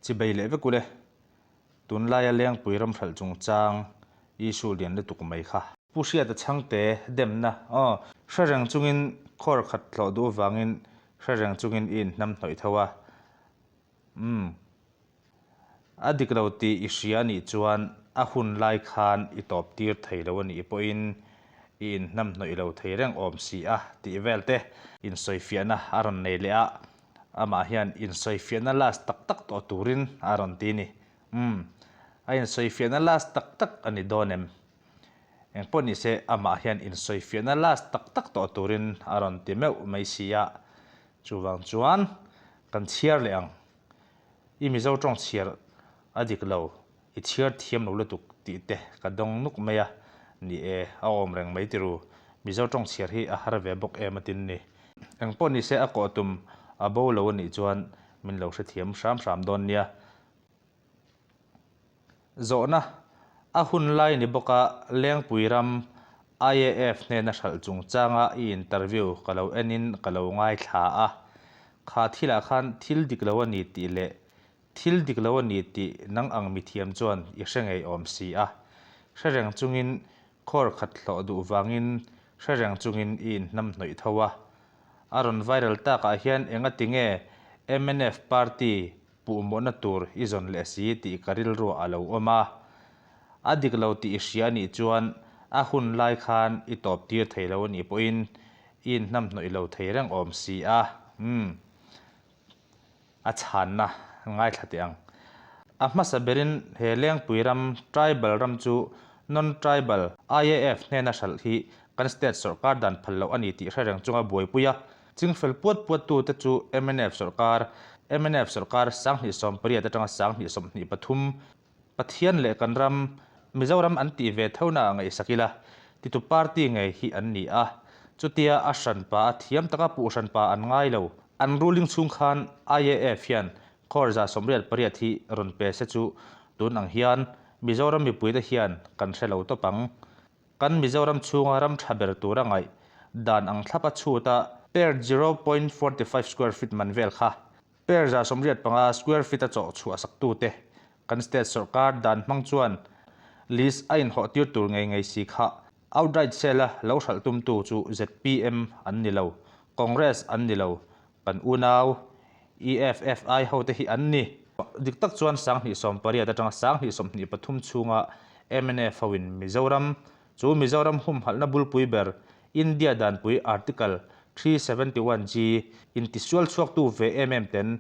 Chibei leh vek ule, tunlaia Lengpui ram hralh chungchang issue lian lutuk mai kha. Pu Hriata chhangte demna aw hre reng chungin khawr khat hlawh duh avangin hre reng chungin i inhnam hnawih tho a. Umm. A dik lo tih i hria a nih chuan a hun lai khan i tawp tir thei lo a nih pawhin i inhnam hnawih lo thei reng awm si a tih vel te insawifiahna a rawn nei leh a, amah hian insawifiahna last tak tak tawh turin a rawn ti ni. Umm. A insawifiahna last tak tak a ni dawn em? Engpawh ni se amah hian insawifiahna last tak tak tawh turin a rawn ti meuh mai si a, chuvang chuan kan chhiar leh ang. I Mizo tawng chhiar a dik lo, i chhiar thiam lo lutuk tih te ka dawng nuk mai a, ni e, a awm reng mai tiru, Mizo tawng chhiar hi a har ve bawk em atin ni. Engpawh ni se a kawh tum a bo lo anih chuan min lo hrethiam hram hram dawn nia. Zawhna, A hun lai ni bawka Lengpui ram IAF hnena hralh chungchanga i interview ka lo enin ka lo ngaithla a. Kha thilah khan thil dik lo a ni tih leh thil dik lo a ni tih nang ang mithiam chuan i hre ngei awm si a. Hre reng chungin khawr khat hlawh duh vangin hre reng chungin i inhnamhnawih tho a. A rawn viral takah hian engati nge mnf party Puhmawhna tur i zawn leh si tih ka rilruah a lo awm a. A dik lo tih i hria anih chuan a hun lai khan i tawp tir thei lo anih pawhin i inhnamhnawih lo thei reng awm si a. Umm. A chhanna ngaithla teh ang. A hmasa berin he Lengpui ram tribal ram chu non-tribal IAF hnena hralh hi kan state sawrkar dan phal loh a ni tih hre reng chunga buaipui a. Chingfel puat puattu te chu mnf sawrkar, mnf sawrkar 2018 atanga 2023, Pathian leh kan ram, Mizoram an tih ve tho na ah ngaihsak ila, titu party ngei hi an ni a. Chutia a hranpa a thiam taka puh hranpa an ngai lo. An ruling chhung khan IAF hian Crore 88 hi rawn pe se chu tun ang hian Mizoram mipuite hian kan hre lo tawp ang. Kan Mizoram chhunga ram tha ber tura ngaih dan ang thlapa chhuta per 0.45 square feet man vel kha per 85 square feet a chawh chhuah saktute kan state sawrkar dan hmang chuan lease a inhawh tir tur ngei ngei si kha outright sale a lo hralh tumtu chu zpm an ni lo, Congress an ni lo, Kan unau EFFI hote hi an ni. Dik tak chuan 2018 atanga 2023 chhunga mnf hoin Mizoram chu Mizoram humhalhna bulpui ber India danpui Article 371G intisual chhuaktu ve em em ten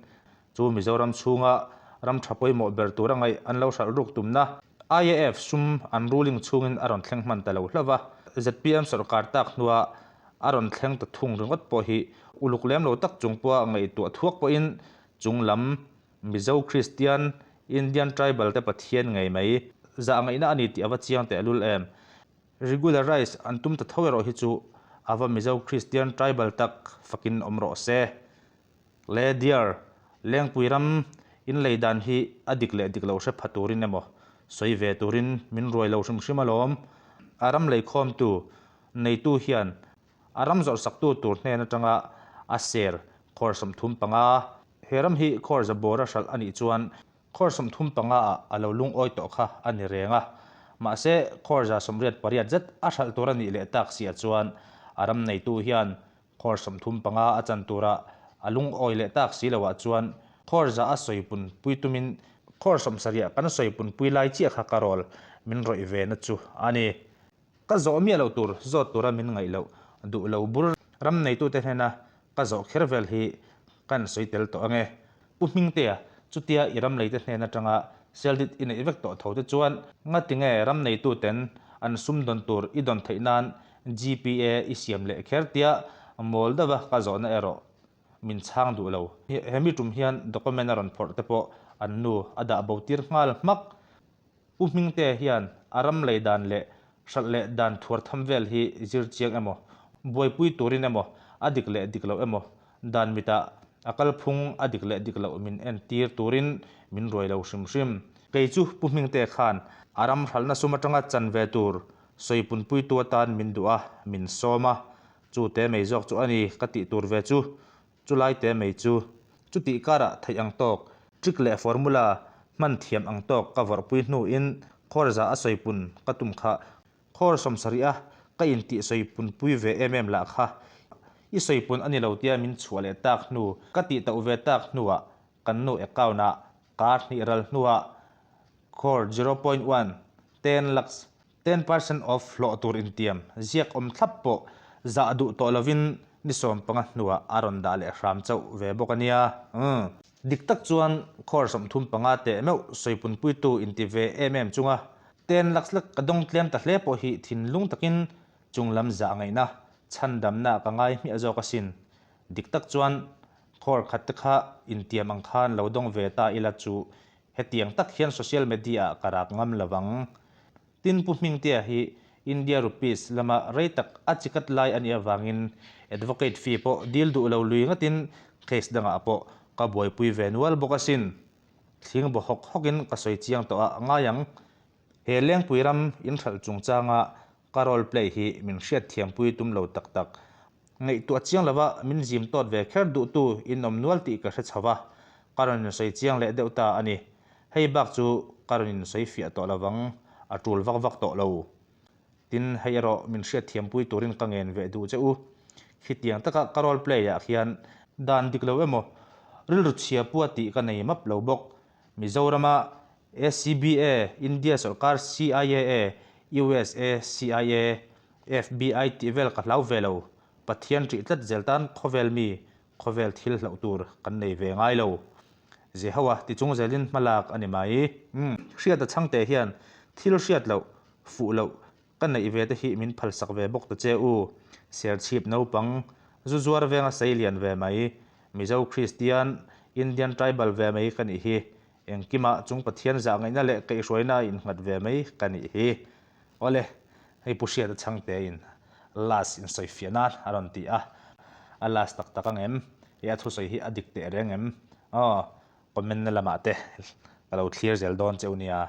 chu Mizoram chhunga ram tha pawimawh ber tura ngaih an lo hralh ruk tumna IAF sum an ruling chhungin a rawn thleng hman ta lo hlauh va. Zpm sawrkar tak hnua A rawn thleng ta thung ringawt pawh hi uluk lem lo tak chung pawha ngaihtuah thuak pawhin chung lam Mizo Kristian, Indian Tribal te Pathian ngei mai zah ngaihna a ni tih a va chiang tehlul em. Regularize an tum ta tho erawh hi chu a va Mizo Kristian Tribal tak fakin awm rawh se. Le dear, Lengpui ram in lei dan hi a dik leh dik lo hre pha turin emaw sawi ve turin min ruai lo hrim hrim alawm. A ram leikhawmtu Neitu hian a ram zawrhsaktu tur hnen atanga a ser khawr 35, he ram hi khawr zabawra hralh a nih chuan khawr 35 ah a lo lungawi tawh kha a ni reng a. Mahse, khawr 88 zet a hralh tur a nih leh tak siah chuan a ram neitu hian khawr 35 a chan tura a lungawi leh tak si loah chuan khawr za a sawipunpui tumin khawr 70 kan sawipunpui lai chiah kha ka rawl min rawih ve na chu a ni. Ka zawh miah loh tur zawt tura min ngaih loh duh lo bur ram neitute hnena ka zawh kher vel hi kan sawi tel tawh ange. Pu Hmingtea, chutia i ram leite hnen atanga seldit i neih vek tawh tho te chuan ngati nge ram neituten an sum dawn tur i dawn theih nan GPA i siam leh kher tia mawl deuha ka zawhna erawh min chhang duh lo. He mi tum hian document a rawn phawrh te pawh an nu a dah bo tir nghal hmak. Pu Hmingtea hian a ram lei dan leh hralh leh dan thuar tham vel hi zir chiang emaw, buaipui turin emaw, a dik leh dik loh emaw, dan mitah a kalphung a dik leh dik loh min entir turin min ruai lo hrim hrim. Kei chu Pu Hmingtea khan a ram hralhna sum atanga chan ve tur sawipunpuitu atan min duh a, min sawm a. Chu te mai zawk chu a ni ka tih tur ve chu. Chulai te mai chu. Chutih karah theih ang tawk, trick leh formula hman thiam ang tawk ka vawrhpui hnuin khawr za a sawipun ka tum kha. Khawr 70 a ka intih sawipunpui ve em em lah kha. I sawipun a ni lo tia min chhuah leh tak hnu, ka tih tauh ve tak hnuah kan nu account ah kar hnih ral hnuah Crore 0.1, 10 lakhs, 10% off hlawh tur intiam ziak awm thlap pawh zah duh tawh lovin ni 15 hnuah a rawn dah leh hram chauh ve bawk a nia. Umm. Dik tak chuan crore 35 teh meuh sawipunpuitu inti ve em em chunga 10 lakhs lek ka dawng tlem ta hle pawh hi thinlung takin chunglam zah ngaihna chhandamna ka ngai hmiah zawk asin. Dik tak chuan crore khat te kha intiam ang khan lo dawng ve ta ila chu Hetiang tak hian social media ah ka rak ngam lo vang. Tin Pu Hmingtea hi India Rupees lama rei tak a chikat lai a nih avangin advocate fee pawh dil duh lo lui ngatin case dangah pawh ka buaipui ve nual bawk asin. Thling baw hawk hawkin ka sawi chiang tawh a ngai ang. He Lengpui ram inhralh chungchanga ka role play hi min hriatthiampui tum lo tak tak. Ngaihtuah chiang lova min zim tawt ve kher duhtu in awm nual tih ka hre chho va, ka rawn insawi chiang leh deuh ta a ni. Hei bak chu ka rawn insawi fiah tawh lovang, a tul vak vak tawh lo. Tin, hei erawh min hriatthiampui turin ka ngen ve duh che u. Khitiang taka ka role play ah khian dan dik lo emaw, rilru chhia pua tih ka nei map lo bawk. Mizorama ACBA, India sawrkar CIA, USA CIA, FBI tih vel ka hlau ve lo. Pathian ṭih tlat zel tan khawvel mi, khawvel thil hlauh tur kan nei ve ngai lo. Jehoa ti chung zelin hmalak a ni mai. Umm, hriat a chhangte hian thil hriat loh, fuh loh ka neih ve te hi min phalsak ve bawk ta che u. Serchhip naupang, zu zuar venga sei lian ve mai, Mizo Kristian, Indian tribal ve mai ka nih hi. Engkimah chung Pathian zah ngaihna leh kaihhruaina a innghat ve mai ka nih hi. Awle, hei Pu Hriata chhangte in last in sawi fiah nan a rawn ti a, a last tak tak ang em? I a thusawi hi a dik teh reng em? Aw, comment na lamah te ka lo thlir zel dawn che u nia.